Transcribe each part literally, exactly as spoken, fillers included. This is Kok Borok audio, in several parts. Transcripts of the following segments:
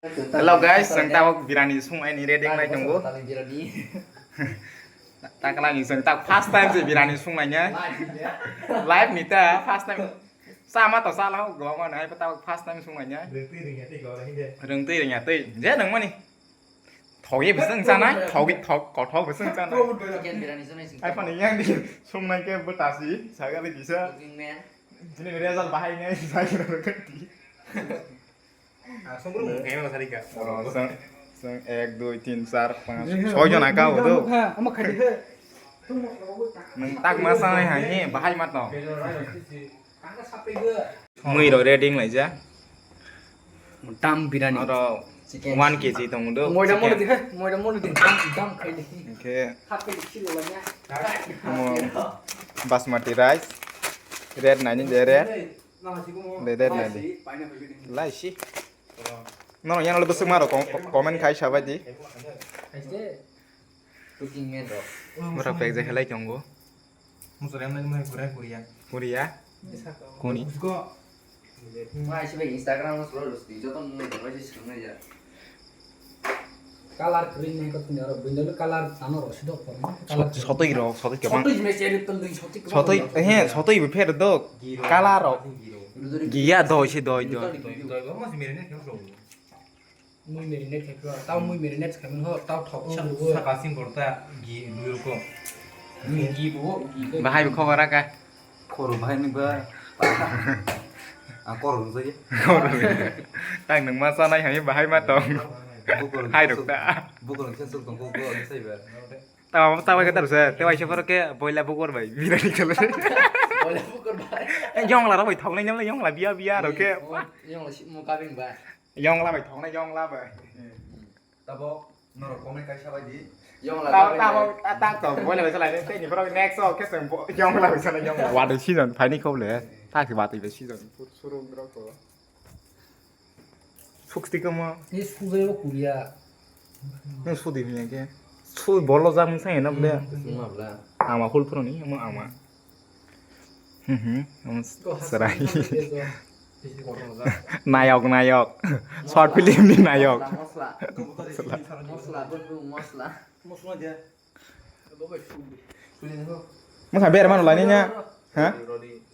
Hello guys, chwng tabuk birani sungnaini ready wngwi tongo. Taklani chwng tak first time se birani sungnaini. Live ni ta first time. Sama to sala ho go mano, ai tabuk first time sungnaini. Rwngtwi rwngya twi. Je nangmani. Thogi bwswng chanai, thogi thok, kothok bwswng chanai. Chicken birani sunai sing. Ai phani yang di sungnai ke bwtasi, saga di disa. Cooking man. Jini result bahai nai, sai rwgwk di. Ah, songkru mung kaya sari ka. Oh, song, song ek, dui, tin, char, panch, soi jon aka udo. Ama khadi he. Nang tak ma sanai hai he, bahai ma tong. Mui rok ready wnglaijak. Dam birani. Oro chicken. One K G tongo do. Moida mono chicken. Di, he, moida mono di, dam, dam khai di. Oke. Hap khai di, kilo lanya. Omo basmati rice. Red nani de red. De red nani. Laisi. Nono yang lo besok maro com-, comment khai sabai di. Kaise. Cooking man rok. Mura pek je helai tongo. Musurem nang mai kurai kuria. Kuria? Kuni? Usko. Mai sibe Instagram no solo rus di joto nung nai bai si sung nai ya. Color green nai ko tini aro bindolo color tano ro sidok por. Color sotoi ro, sotoi kemang. Sotoi me seri tol ding sotoi kemang. Sotoi, eh, sotoi be pher do. Color ro. Giya doi si doi doi. Doi, doi, doi, mas mere ne kemang. Mui marinate khai phuru, tao mui marinate khai mano, tao thok sa lugo. Saka sim borta gi lugo. Gi bo, gi bo. Bahai bo khobor aka. Khoro bahai ni ba. A khoro nung sai. Khoro. Tang nung ma sanai hai bahai ma tong. Hai rok ta. Bukol khe suk tong ko ko sai ba. Tama tama khe taru sa, tewai se phoro khe boila bukor bai birani khala. Boila bukor bai. Yongla rok bai thok nai nyamle yongla biya biya rok khe. Yongla si mo kabing ba. Yongla bai thoknai yongla bai. Tabo norok comment kaisa bai di. Yongla tabo bai tabo ta ta to boila bai salai tei ni borok next o khe chwng bo yongla bai salai yongla. Wadi season phaini khop le. Ta khe wadi bai season pur suru borok to. Sukti kamo. Ni sujai o kuya. Ni sudi hinya ke. Su bolo jam sai na ble. Ama hul pro ni ama ama. Hmm, hmm, hmm, serai. Nayok, nayok. Short film ni nayok. Mosla, mosla. Mosla, mosla. Mosla dia. Mosla ber mano lani nya. Ha?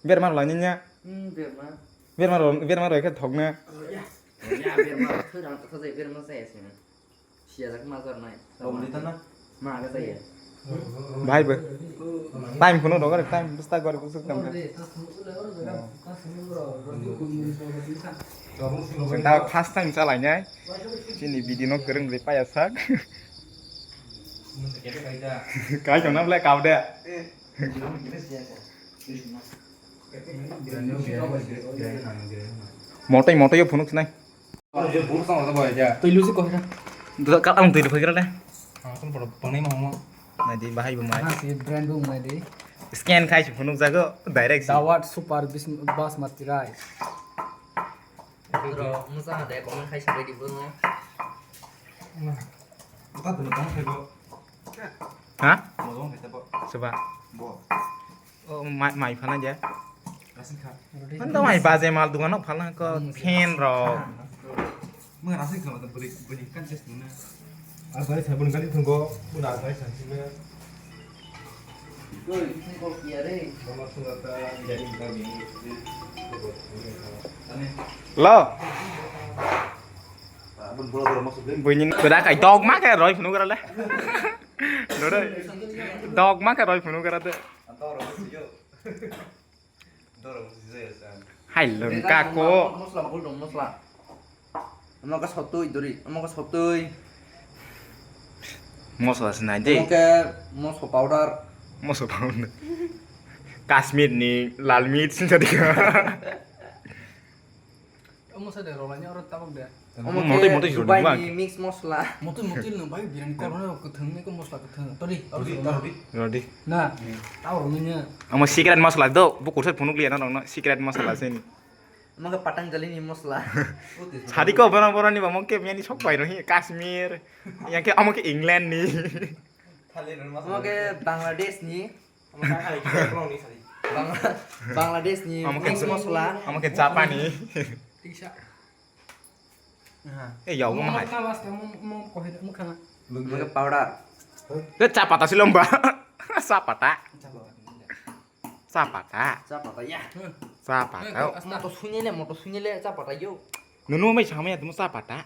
Ber mano lani nya. Hmm, ber ma. Ber mano, ber mano ke thok na. Ya, ber ma. Thoi rang thok jai ber ma jai asina. Siyajak ma jarnai. Om di tana. Ma aga jaya. Bhai bo. Time kuno dogor time bista gor kusuk tam. Senta first time chalainai. Chini bidi no kereng ri paya sak. Kai jona ble kau de. Motai motai yo phunuk sinai. Twi lusi kohira. Duda ka ang twi rwphai gra le. Ang sun poro pangnai ma hamo. Nai di bahai bo mai. Ha si brand bo mai di. Scan khai si phunuk jago direct si. Dawat super bis-, basmati rice. Bro, musa hade comment khai sabai di bro. Kota dulu kamu khai bo. Ha? Mau dong khai bo. Coba. Bo. Oh, mai, mai phana ja. Rasikha. Ando mai baje mal dukan no phala ko fan ro. Mung rasikha mata beri beri kan ses nuna. Asai sabun kali thunggo, mung asai sabun. Doi, thunggo kiya re. Mama sungata jadi kami. Lo. Buini kuda kai dog ma kai roi phunu gara le. Doi. Dog ma kai roi phunu gara de. Hai lengka ko. Mosla bol dong mosla. Omo ka sotoi dori, omo ka sotoi. Mosla se nai de. Omo ke moso powder. Moso powder. Kashmir ni lal mirch sinsa dikha. Omo sa de rolanya oro tabok de. Omo motoi, ke motoi Dubai jodi ni mix mosla. Motoi, motoi no bai birani korona kwthwng ni ko mosla kwthwng. Tori, tori, tori. Rodi. Na. Tao rwmanya. Omo secret mosla do, bo kursa phunuk liya na rokno secret mosla sini. Omo ke Patanjali ni mosla. Sadi ko borang borang ni ba omo ke miyani sok bai rohi Kashmir. Yang ke omo ke England ni. Omo ke Bangladesh ni. Bangla-, Bangladesh ni mix mosla. Omo ke Japan ni. Tiksa. Eh, ya, mo, mo, hai. Mo, mo, mo, ko hai, mo khana. Mo powder. Eh, cha pata silom ba. Cha pata. Cha pata. Cha pata. Cha pata, ya. Cha pata. Eh, mo to sunyele, mo to sunyele, cha pata yo. Nunu mai samaya tumu cha pata.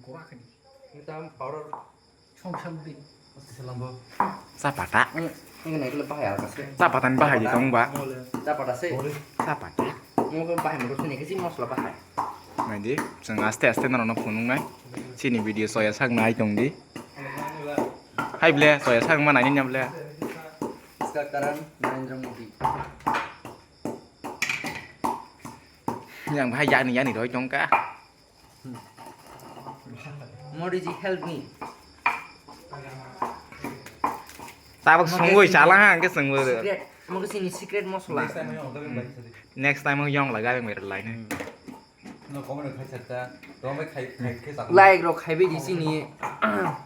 Gora khani. Mo ta powder. Song sam di. Sapata. Sapata ni bahai di tong ba. Sapata se. Sapata. Mo ko bahai mo sini kasi mosla bahai. Nai di, chwng aste aste norok no phunuk nai. Chini video soya sak nai tong di. Hai ble, soya sak ma nai ni ble. Iska karan Narendra Modi. Yang bahai yani yani roi tong ka. Modi ji, help me. Tabuk songwi chala ha, hwnkhe songwi. Secret, omo khe chini secret mosla. Next time yong laga beng berlai ne. Like rok khaibai di chini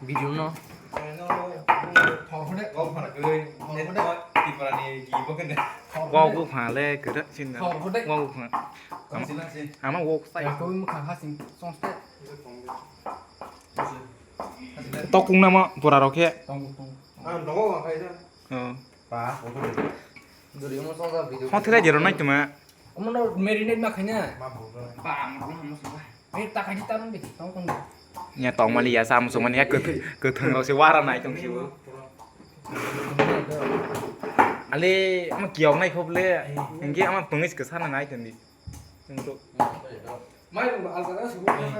video no. Kok bupha le kwrak sin da. Kok bupha. Ama wok sai. Tokung nama pura rok khe. Oh. Hon thilai dero nai tuma. Omo no marinate ma khaina. Ba, ang rung hamo sung ba. Ei, ta khai di ta rung di, tong tong di. Nya tong mani ya, sam sung mani ya, kwth-, kwthang rok se wara nai tong si bo. Ale, ama kiyok nai khop le, hingke ama pungis kwsa na nai tong di. Tong to. Mai rung ba alga ga subu na.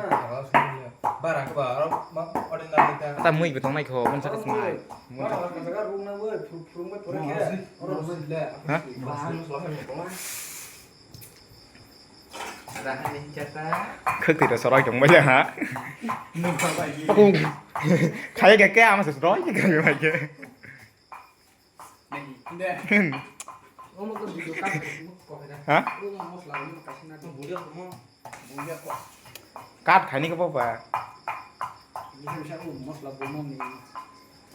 Bara ba, aro ma ordinary ta. Ta mui betong nai kho, mon sa ka smai. Bara alga ga rung na bo, phurung ba pura khe. Oro le. Ha? Ba, ang sung ba. Khwtwi rw soroi tong bai ha. Khaya khe khe ama se soroi khe khe bai khe. Ha? Kat khaini khe boba.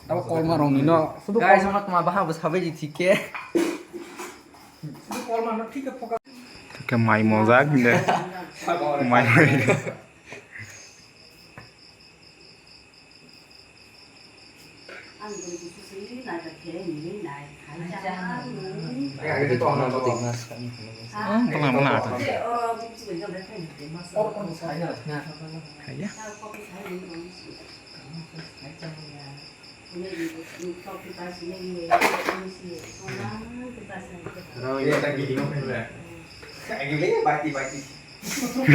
Tabo kolma rong ni no. Sudu guys, kolma. Ama tma baha bo sabai di thik khe. Sudu kolma no thik khe focus. Thik khe mai mojak de. Mai mai. Bwla bwla ata. Khaya.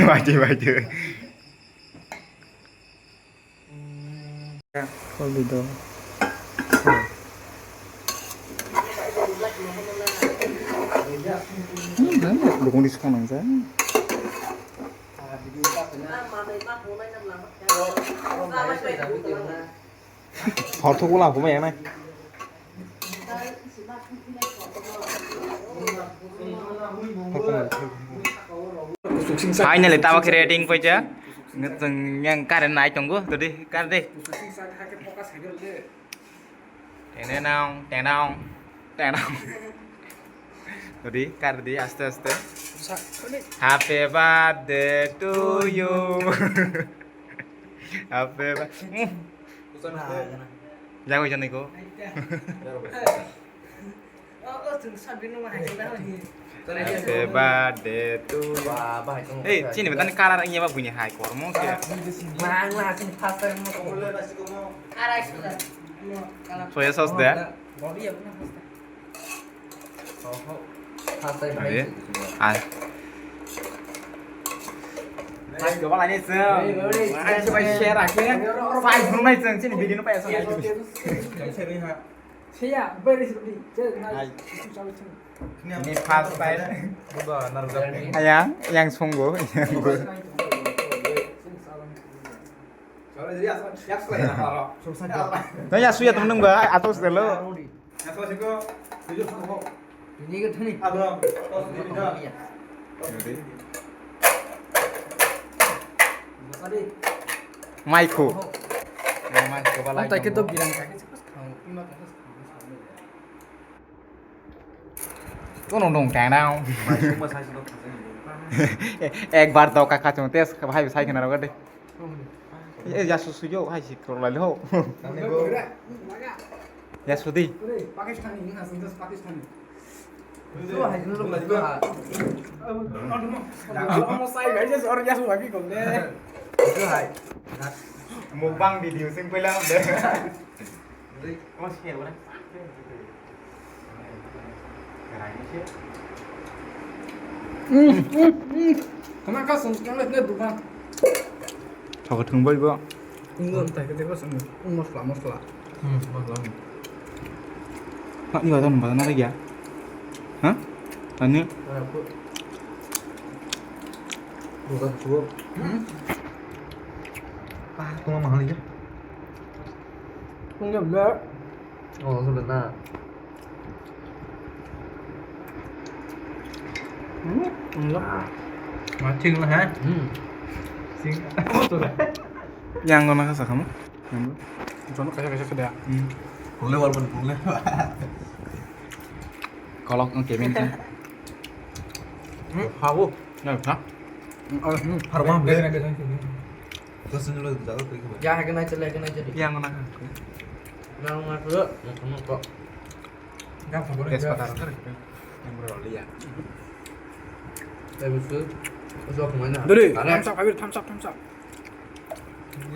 Bati bati. Kol di do. Dukung di sukang nang sa. Hor thok ulang kuma ya nai. Finally, tabuk khe ready wng paijak. Chwng yang current nai tongo, todi kar de. Tenang, tenang, tenang. Todi kar di aste aste. Happy birthday to you. Happy birthday. Jagoi janai ko. Happy birthday to you. Hey, chini betani kalar iya ba buini hai kormo se. Soya sauce de. Ai. Guys, gobal ani seng. Ai, coba share akhe. Five rung nai seng, chini video no payasa. Seya, very sweet. Hai. Ini first time. Ayang, yang sungguh. Tanya suya temen gua, atau selo. Maiko. Maiko balai. Thank you to bilang. Tono dong tanao. Ekbar doka kachung test khabai sai khna rogo de. Eh, ya susu yo, hai si krok lai lo. Tani bo. Ya sudi. Pakistani, ini asal Pakistani. Itu hai, itu lo, itu hai. Kamu saya aja seorang ya suami kau deh. Itu hai. Mukbang video sing pela deh. Kamu share mana? Kena ka sung kena le dukan. Thok thung bai bo. Unggo tai ke dego sung. Ung mosla mosla. Hmm, mosla. Ha, ni wajah nampak mana lagi ya? Hah? Ani? Bukan suap. Hmm? Ah, tunggu mahal ya. Tunggu ya. Oh, sudah na. Hmm, enggak. Mati lu, ha? Hmm. Sing. Yang kau nak sakam? Yang tu. Jono kaisa kaisa kada. Hmm. Boleh walaupun boleh. Kolok, oke, mungkin. Hmm, hawo. Ya, ha? Hmm, oh, hmm. Harumah boleh. Terus ini lo jaga pergi kemana? Ya, kena cele, kena cele. Yang kau nak? Nang masuk, nang kok. Tejpata rok khe rwkhe. Yang bro liya. Tei busu, busu kemana? Duri, thumbs up, Kabir, thumbs up, thumbs up.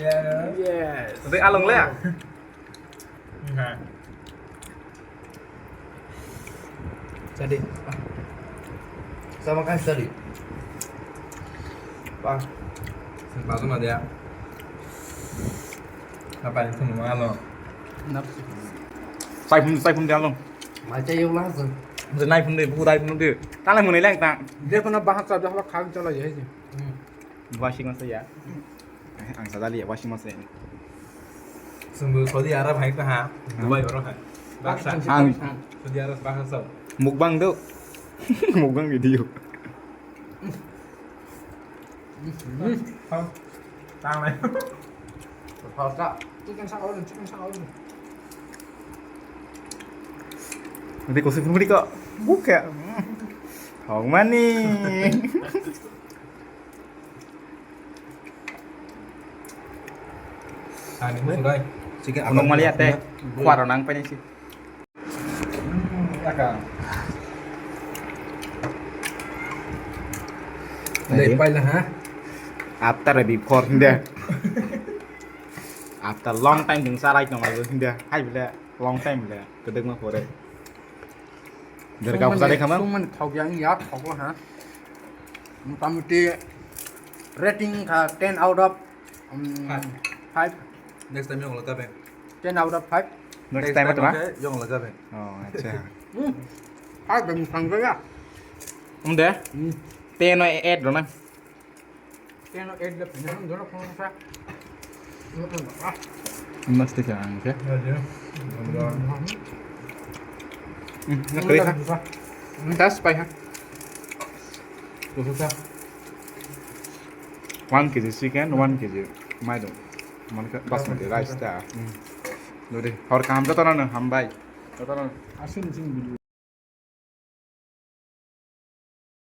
Yes. Tei along le? Nah. Jadi. Sama kan tadi. Wah. Langsung aja. Apa yang semua lo? Sai phun, sai phun dia lo. Mai chai yo la sa. Nai phun de, bu dai phun de. Ta lai mun lai ta. De phun bahasa dah khang chala ye. Washing machine ya. Ang sadali ya washing machine. Sungguh Saudi Arab hai ta ha. Dubai oro ha. Baksa. Ang Saudi Arab bahasa. Mukbang do. Mukbang video. Tang lai. Chicken sa order, chicken sa order. Nanti kau sih kau buka. Hong mani. Ani musurai. Chicken. Unong mali ate. Kuaro nang pensi. Dei paila ha. After a before hinda. After long time ding sarai tong ai hinda. Hai bile long time le kedek ma pore. Derga pujari kama. Sungman thok yang ya thok ha. Motamuti rating kha ten out of, um, five. Next time yang lo kabe. Ten out of five. Next time atma? Yang lagabe. Oh, acha. Hmm. Five bem sangga ya. Umde? Hmm. Ten o eight rona. Ten o eight le pina hum dolo kong sa. Mas te kya ang ke? Ya, ya. Hmm, na kare kha. Tas pai ha. Kusa. One K G chicken, one K G mairum. Manka basmati rice ta. Hmm. Dori, hor kaham jotono no hambai. Jotono. Asin sing video.